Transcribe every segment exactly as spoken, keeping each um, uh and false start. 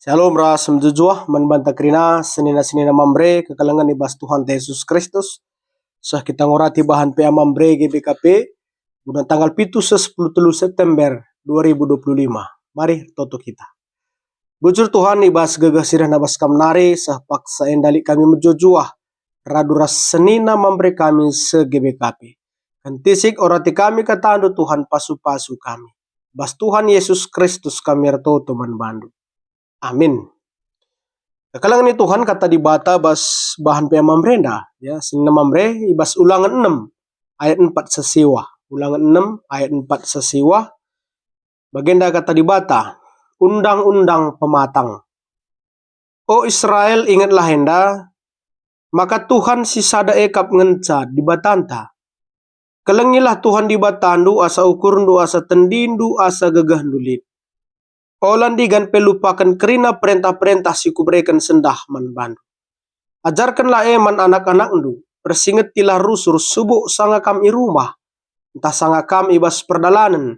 Shalom ras mejuah-juah man banta kerina senina-senina Mamre kekelengen i bas Tuhanta Yesus Kristus. Seh kita ngurati bahan P A Mamre G B K P, guna tanggal pitu seh sepuluh telu September dua ribu dua puluh lima. Mari ertoto kita. Bujur Tuhan, i bas gegeh si rehna bas Kam nari, seh paksa enda lit kami mejuah-juah, radu ras senina Mamre kami se-G B K P. Kentisik orati kami kataNdu, Tuhan, pasu-pasu kami. Bas Tuhan Yesus Kristus kami ertoto man baNdu. Amin. Kekelengen Tuhan, kata Dibata bas bahan P A Mamre enda, ya, senina Mamre i bas Ulangen enem ayat empat seh siwah. Ulangen enem ayat empat seh siwah. Bagenda kata Dibata, undang-undang pematang. O Israel, ingetlah enda, maka Tuhan si sada e kap ngenca Dibatanta. Kelengilah Tuhan Dibatandu asa ukurndu, asa tendindu, asa gegehndu lit. Ola ndigan pe lupaken kerina perentah-perentah si kubereken sendah man bandu. Ajarkenlah e man anak-anakndu, persingetilah rusur subuk sanga kam i rumah, ntah sanga kam i bas perdalanen,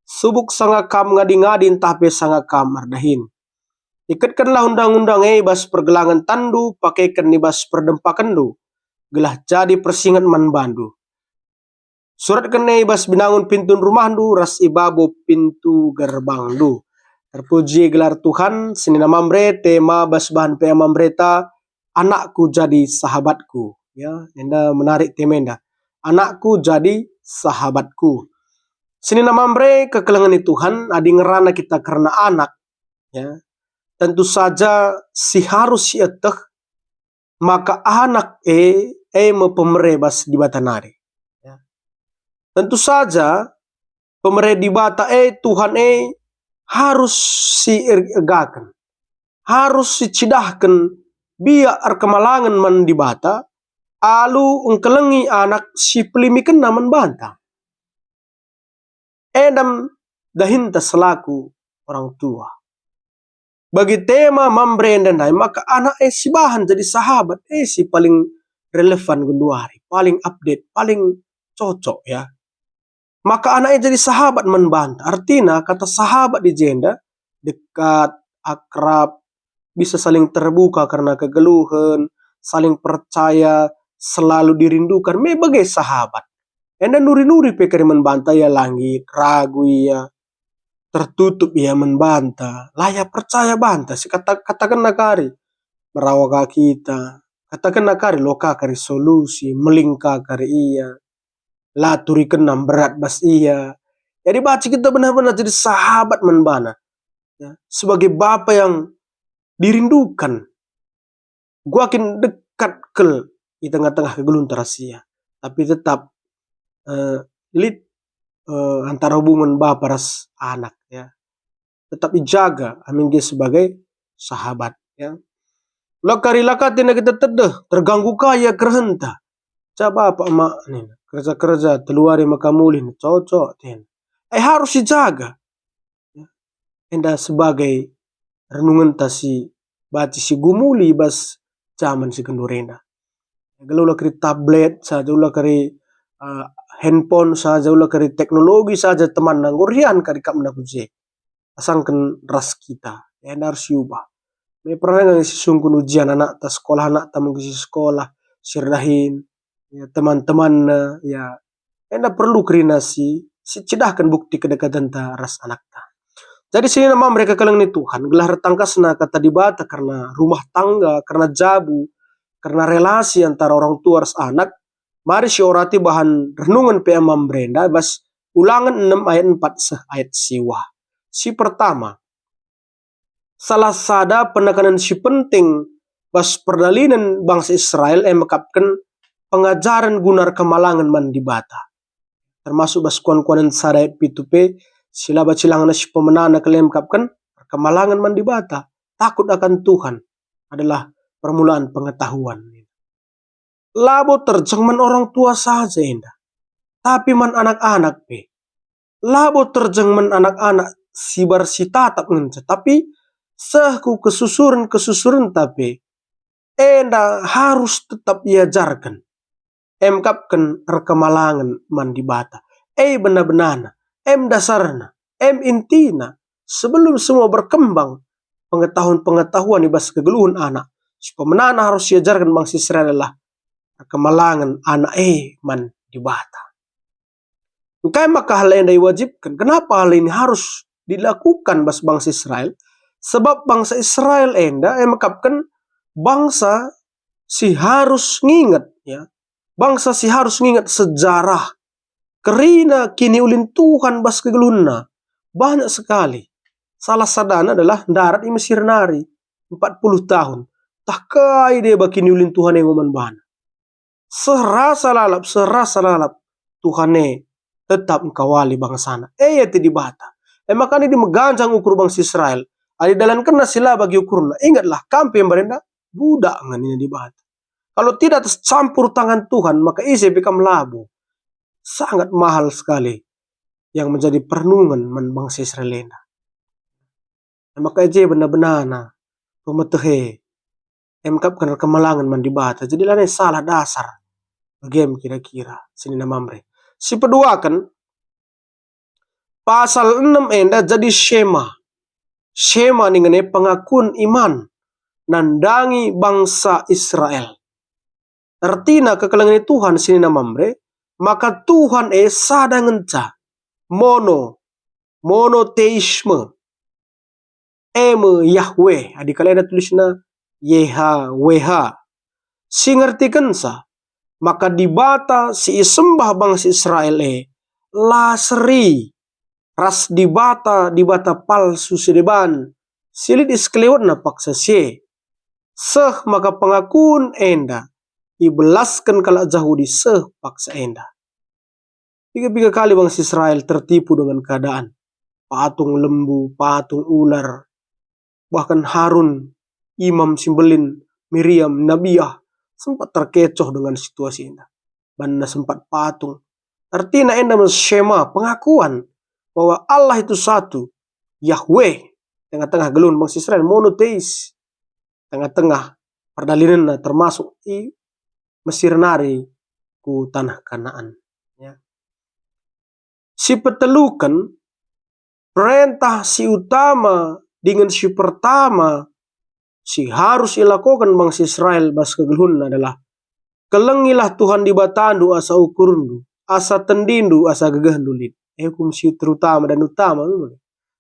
subuk sanga kam ngadi-ngadi ntah pe sanga kam erdahin. Iketkenlah undang-undang e i bas pergelangen tanndu, pakeken i bas perdempakenndu, gelah jadi persinget man bandu. Suratken e i bas binangun pintun rumahndu ras i babo pintu gerbangndu. Terpuji gelar Tuhan, senina Mamre, tema bas bahan P A Mamreta, Anakku Jadi Sahabatku. Ya, enda menarik tema enda. Anakku Jadi Sahabatku. Senina Mamre, kekelengen Tuhan, adi ngerana kita kerna anak, ya, tentu saja si harus sieteh maka anak e, e me pemere bas Dibata nari. Ya. Tentu saja, pemere Dibata e, Tuhan e, harus siegaken, harus sicidahken biak erkemalangen man Dibata, alu engkelengi anak si pelimikenna man banta. Enda me dahinta selaku orang tua. Bagi tema Mamre enda ndai, maka anak e sibahan jadi sahabat e si paling relevan genduari, paling update, paling cocok, ya. Maka anak e jadi sahabat man banta. Artina kata sahabat di jenda dekat, akrab, bisa saling terbuka kerna kegeluhen, saling percaya, selalu dirindukan, me bage sahabat. Enda nuri-nuri pe kari man banta, ia la nggit ragu ia, tertutup ia man banta, la ia percaya banta, sikata-, katakenna kari merawa ka kita, katakenna kari lo ka kari solusi, meling ka kari ia, la turikenna mberat bas ia. Jadi banci kita benar-benar jadi sahabat man bana. Ya, sebagai bapa yang dirindukan, gua kin dekat kal i tengah-tengah kegeluhenta ras ia, tapi tetap, eh, lit, eh, antara hubungan bapa ras anak, ya. Tetap ijaga, amin gia sebagai sahabat, ya. La kari la ka tena kita tedeh, terganggu ka ia kerehenta. Ca bapa emak nina, kerja-kerja telu wari maka mulih, cocok tena. Eh, harus ijaga. Ya. Enda sebagai renungenta si banci sigumuli bas jaman si genduari enda. Gelah ula kari tablet saja, ula kari, eh, handphone saja, ula kari teknologi saja temanna, enggo rian kari ikapna ku je. Asangken ras kita, enda harus iubah. Me pernah nge sisungkun ujian anakta, sekolah anakta mungkin si sekolah, si erdahin, ya, teman-temanna, ya, enda perlu kerina si, sicidahken bukti kedekatenta ras anakta. Jadi senina Mamre kekelengen Tuhan, gelah ertangkasna kata Dibata kerna rumah tangga, kerna jabu, kerna relasi antara orang tua ras anak, mari siorati bahan renungen P A Mamre enda bas Ulangen enem ayat empat seh ayat siwah. Si pertama, salah sada penekanen si penting bas perdalanen bangsa Israel e mekapken pengajaren guna erkemalangen man Dibata. Termasuk bas Kuan-kuanen sada ayat pitu pe, si la banci langana si pemenana kal e mekapken erkemalangen man Dibata, takut akan Tuhan adalah permulaan pengetahuan. Labo terjeng man orang tua saja enda, tapi man anak-anak pe. Labo terjeng man anak-anak sibar sitatap ngenca, tapi seh ku kesusuren-kesusurenta pe, enda harus tetap iajarken. Em kap ken erkemalangen man Dibata. Em bena-benana, em dasarna, em intina. Sebelum semua berkembang, pengetahuan-pengetahuan i bas kegeluhen anak. Si pemenana arus iajarken bangsa Israel adalah erkemalangen anak e man Dibata. Engkai maka hal enda iwajibken? Kenapa hal ini harus dilakukan bas bangsa Israel? Sebab bangsa Israel enda e mekapken bangsa si harus nginget, ya. Bangsa si harus nginget sejarah kerina kiniulin Tuhan bas kegeluhenna. Banyak sekali. Salah sadana adalah ndarat i Mesir nari empat puluh tahun. Tah kai deba kiniulin Tuhan e enggo man bana. Seh rasa lalap, seh rasa lalap, Tuhan e tetap engkawali bangsaNa. E iatih Dibata. E maka nidi meganjang ukur bangsa Israel. Adi dalankenna si la bagi ukurna, ingetlah, kam pe mbarenda budak nge nina Dibata. Kalau tidak tercampur tangan Tuhan, maka ise pe kam labo. Sangat mahal sekali yang menjadi perenungen man bangsa Israel enda. E maka i je bena-benana pemeteh e, e mekapken erkemalangen man Dibata. Jadi lanai salah dasar. Bage me kira-kira, senina Mamre. Si peduaken, pasal enem enda jadi Shema. Shema ningen e pengakun iman nandangi bangsa Israel. Ertina kekelengen Tuhan senina Mamre, maka Tuhan e sada ngenca, mono, monoteisme, e me Yahweh, adi kalenda tulisna Y H W H, si ngertikenca maka Dibata si isembah bangsa Israel e la seri ras dibata-dibata palsu si deban si lit i sekelewetna paksa si e. Seh maka pengakun enda ibelasken kalak Jahudi seh paksa enda. Piga-piga kali bangsa Israel tertipu dengan keadaan. Patung lembu, patung ular, bahkan Harun, imam si mbelin, Miriam, Nabiah, sempat terkecoh dengan situasi enda. Banna sempat patung. Artina enda me Shema, pengakuan bahwa Allah itu satu, Yahweh, tengah-tengah geluhen bangsa Israel, monoteis, tengah-tengah perdalinenna, termasuk i Mesir nari ku tanah Kanaan. Ya. Si peteluken, perentah si utama dingen si pertama si harus ilakoken bangsa Israel bas kegeluhenna adalah, "Kelengilah Tuhan Dibatandu asa ukurndu, asa tendindu asa gegehndu lit." E hukum si terutama dan utama,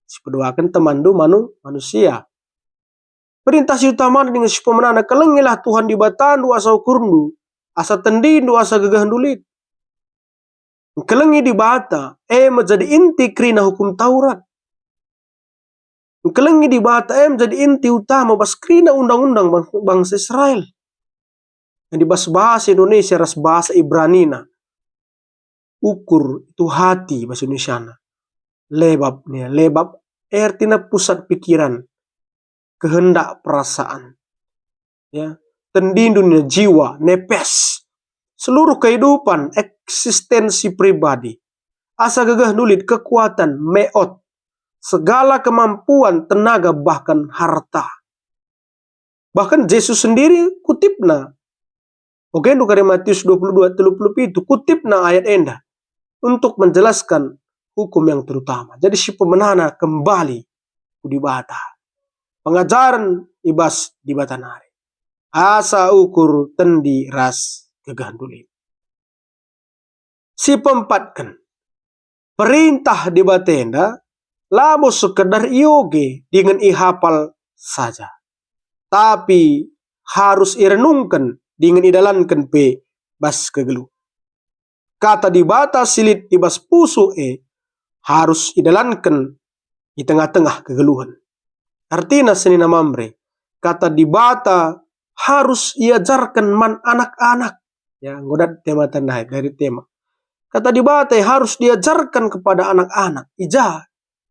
si peduaken temanndu manu-, manusia. Perintah si utama dingen si pemenana, "Kelengilah Tuhan Dibatandu asa ukurndu, asa tendindu asa gegehndu lit." Engkelengi Dibata, e me jadi inti kerina hukum Taurat. Engkelengi Dibata, e me jadi inti utama bas kerina undang-undang bang-, bangsa Israel. Yang di bas bahasa Indonesia ras bahasa Ibranina, ukur itu hati bahasa Indonesiana. Lebab nia, lebab, e artina pusat pikiran, kehendak, perasaan. Ya, tendindu nia jiwa, nepes. Seluruh kehidupan, eksistensi pribadi. Asa gegehndu lit, kekuatan, meot. Segala kemampuan, tenaga, bahkan harta. Bahkan Jesus sendiri kutipna. Ogendu kari Matius dua puluh dua telu puluh pitu, kutipna ayat enda untuk menjelaskan hukum yang terutama. Jadi si pemenana kembali ku Dibata. Pengajaren i bas Dibata nari. Asa ukur, tendi ras gegehndu lit. Si peempatken, perintah Dibata enda labo sekedar ioge dingen ihapal saja, tapi harus irenungken dingen idalanken pe bas kegeluh. Kata Dibata si lit i bas pusuh e harus idalanken i tengah-tengah kegeluhen. Artina senina Mamre, kata Dibata harus iajarken man anak-anak. Ya, enggo dat tema tandai dari tema. Kata Dibata harus diajarkan kepada anak-anak. I ja?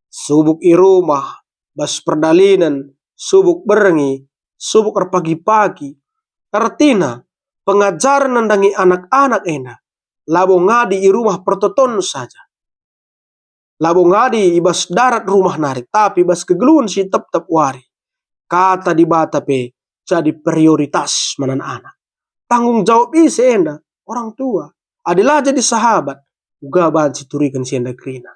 Subuk i rumah, bas perdalinen, subuk berngi, subuk erpagi-pagi. Artina, pengajaren nandangi anak-anak enda labo ngadi i rumah pertoton saja. Labo ngadi i bas darat rumah nari, tapi i bas kegeluhen si tep-tep wari. Kata Dibata pe jadi prioritas man anak-anak. Tanggung jawab ise enda? Orang tua. Adi la jadi sahabat, uga banci turiken si enda kerina.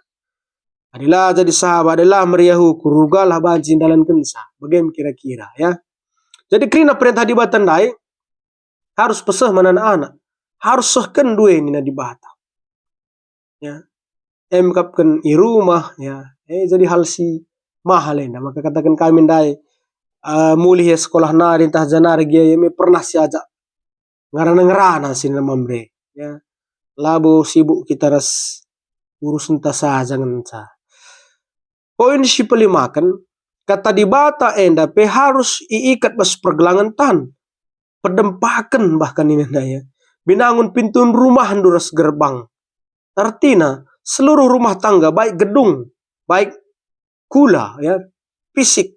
Adi la jadi sahabat, adi la meriah ukur, uga lah banci ndalankenca. Bage me kira-kira, ya. Jadi kerina perentah Dibata ndai harus peseh man anak-anak, harus sehken due nina Dibata. Ya. Emkapken i rumah, ya. Eh, jadi hal si mahal enda. Maka kataken kami ndai, eh, mulih ya sekolah nari ntah janari gia, ya, me pernah siajak ngerana-ngerana si Mamre, ya. Labo sibuk kita ras urusenta saja ngenca. Poin si pelimaken, kata Dibata enda pe harus iikat bas pergelangen tan, perdempaken bahkan nina ndai, ya. Binangun pintun rumahndu ras gerbang. Artina, seluruh rumah tangga, baik gedung, baik kula, ya, fisik,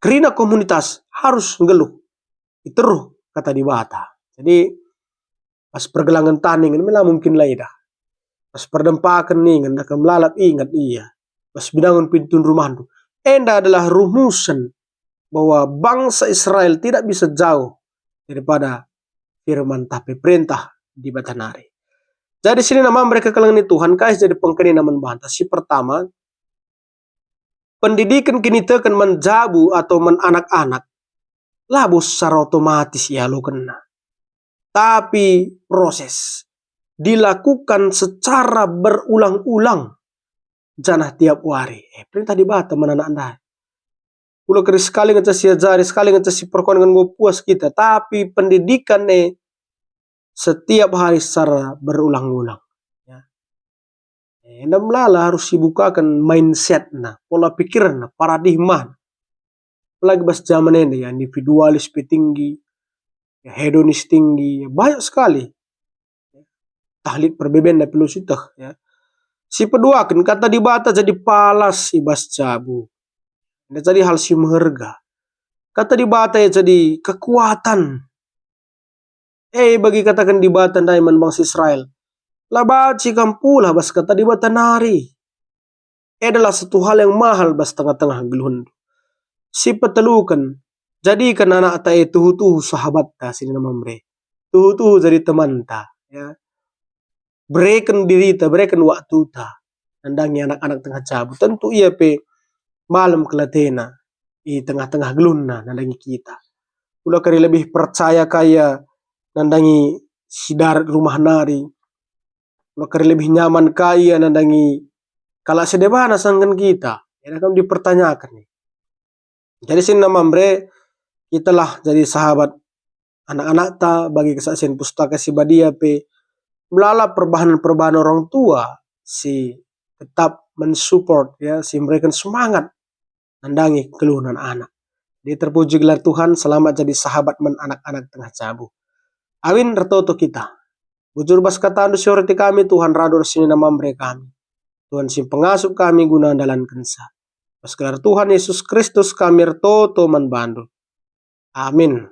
kerina komunitas harus nggeluh i teruh kata Dibata. Jadi, pas pergelangen tan ningen me la mungkin la idah. Pas perdempaken ningen, dah kam lalap inget ia. Pas binangun pintun rumahndu. Enda adalah rumusen bahwa bangsa Israel tidak bisa jauh daripada firman tapi perintah Dibata nari. Jadi sini nama mereka kelengen Tuhan, kai jadi pengkenina man banta. Si pertama, pendidiken kiniteken man jabu atau man anak-anak, labo secara otomatis ialokenna. Tapi proses dilakukan secara berulang-ulang janah tiap wari. Eh, perintah Dibata man anak ndai. Ula keri sekali ngenca siajari, sekali ngenca siperkuah enggo puas kita, tapi pendidikan e setiap hari secara berulang-ulang. Ya. Enda melala harus sibukaken mindsetna, pola pikirna, paradigmana. Apalagi bas jaman enda, ya, individualis pe tinggi, ya, hedonis tinggi, ya, banyak sekali. Tah lit perbebenna pe la siteh, ya. Sipeduaken, kata Dibata jadi palas i bas jabu. Enda jadi hal si meherga. Kata Dibata ya jadi kekuatan. Eh, bagi kataken Dibata ndai man bangsa Israel, "La banci kam pulah bas kata Dibata nari." Adalah satu hal yang mahal bas tengah-tengah geluhndu. Sipeteluken, jadiken anakta e tuhu-tuhu sahabatta si nina Mamre. Tuhu-tuhu jadi temanta, ya. Bereken dirita, bereken waktuta nandangi anak-anak tengah jabu. Tentu ia pe malem kal atena i tengah-tengah geluhna nandangi kita. Ula kari lebih percaya ka ia nandangi si darat rumah nari. Ula kari lebih nyaman ka ia nandangi kalak si debana sangken kita. Enda kam dipertanyaken. Jadi si nina Mamre, kitalah jadi sahabat anak-anakta bagi kesaksian Pustaka Si Badia pe melala perbahanen-perbahanen orang tua si tetap mensupport, ya, si memberikan semangat nandangi keluhen anak-anak. Jadi terpuji gelar Tuhan, selamat jadi sahabat man anak-anak tengah jabu. Awin ertoto kita. Bujur bas katandu si oriti kami, Tuhan, radu ras si nina Mamre kami. Tuhan si pengasup kami guna ndalankenca. Bas gelar Tuhan Yesus Kristus kami ertoto man bandu. Amin.